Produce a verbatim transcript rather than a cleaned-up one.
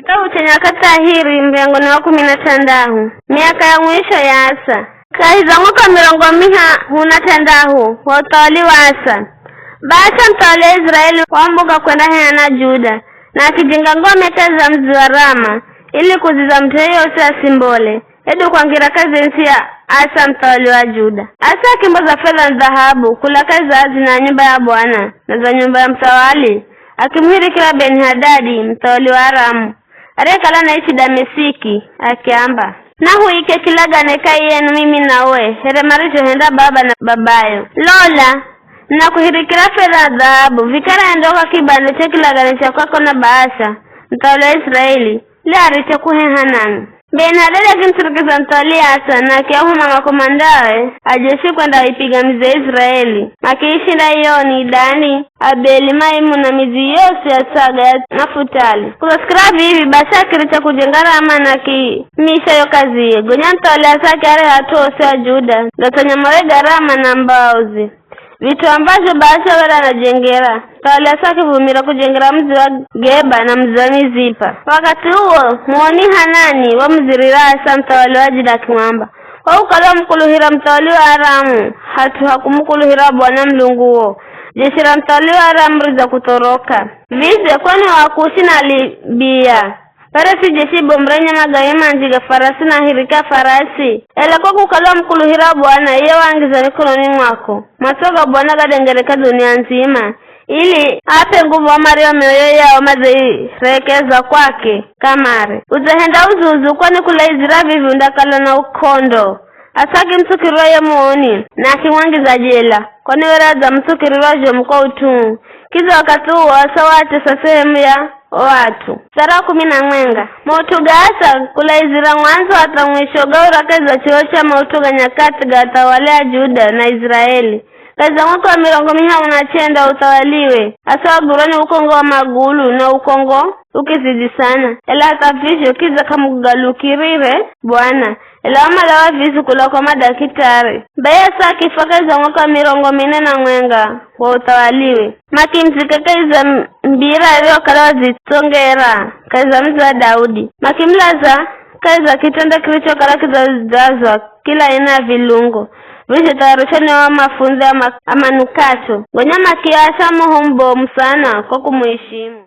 Kitabu cha Nyakati Tahiri, muryango ni wa kumi na tandahu. Miaka ya mwisho ya Asa. Kahi za mwaka wa mirongo mihahu na tandahu wa uthawali wa Asa, Baasha muthawali wa Iziraeli waambuka kwenda heha na Juda, na akijenga ngome kahi za mudzi wa Rama, ili kuziza mut'u yeyosi asimbole, hedu kwangira kahi za ntsi ya Asa muthawali wa Juda. Asa akimboza fedha na dhahabu kula kahi za hazina ya nyumba ya Bwana na za nyumba ya muthawali, akimuhirikira Beni-Hadadi muthawali wa Aramu, ariyekala anaishi Damesiki, akiamba, "Nahuike kilagane kahi yenu mimi na we, here marizhohenda baba na babayo. Lola, nakuhirikira fedha na dhahabu, vikara enda uka kibande cha kilagane cha kwako na Baasha, muthawali wa Iziraeli, ili ariche kuheha nami." Beni-Hadadi akimutsirikiza muthawali Asa, na akiahuma makomandawe a jeshi kwenda aipiga midzi ya Iziraeli, akiishinda Iyoni, Dani, Abeli-Maimu na midzi yosi ya Saga ya Nafutali. Kuzasikira vivi, Baasha akiricha kujenga Rama na akimisha yo kaziye. Gonya muthawali Asa akiareha at'u osi a Juda, gatsanya mawe ga Rama na mbauzi. Vit'u ambazho Baasha were anajengera, muthawali Asa akivumira kujengera mudzi wa Geba na mudzi wa Mizipa. Wakathi uwo, muoni Hanani wamudzirira Asa muthawali wa Juda akimwamba, "Kwa kukala wamukuluhira muthawali wa Aramu, hat'u ha kumukuluhira Bwana Mulunguwo, jeshi ra muthawali wa Aramu ridzakuthoroka. Vidze kwani o Akushi na Libia, were si jeshi bomu renye magari manji ga farasi na ahirika a farasi? Ela kwa kukala wamukuluhira Bwana, iye waangiza mikononi mwako. Matso ga Bwana gadengereka dunia ndzima, ili aap'e nguvu o mario mioyo yao madzeirekeza kwake kamare. Udzahenda uzuzu, kwani kulaizira vivi undakala na uk'ondo." Asa akimutsukirira ye muoni, na akimwangiza jela, kwani were adzamutsukirirwa zhomu kwa ut'u. Kidza wakathi uwo Asa waatesa sehemu ya o at'u. Mstari wa kumi na mwenga. Maut'u ga Asa kulaizira mwandzo hatha mwisho gaura kahi za chiro cha maut'u ga nyakati ga athawali a Juda na Iziraeli. Kahi za mwaka wa mirongo mihahu na chenda wa uthawaliwe, Asa wagwirwa ni ukongo wa magulu, na ukongo ukizidi sana. Ela hatha vizho kidza k'amugalukirire Bwana, ela wamalawa vizi kula kwa madakitari. Bai Asa akifa kahi za mwaka wa mirongo mine na mwenga wa uthawaliwe. Makimuzika kahi za mbira ariokala wazitsongera kahi za mudzi wa Daudi. Makimulaza kahi za kitanda kirichokala kidzadzazwa kila aina ya vilungo, vizho thayarisho ni o mafundzi a ma-, a manukato. Gonya makiasha moho mubomu sana kwa kumuishimu.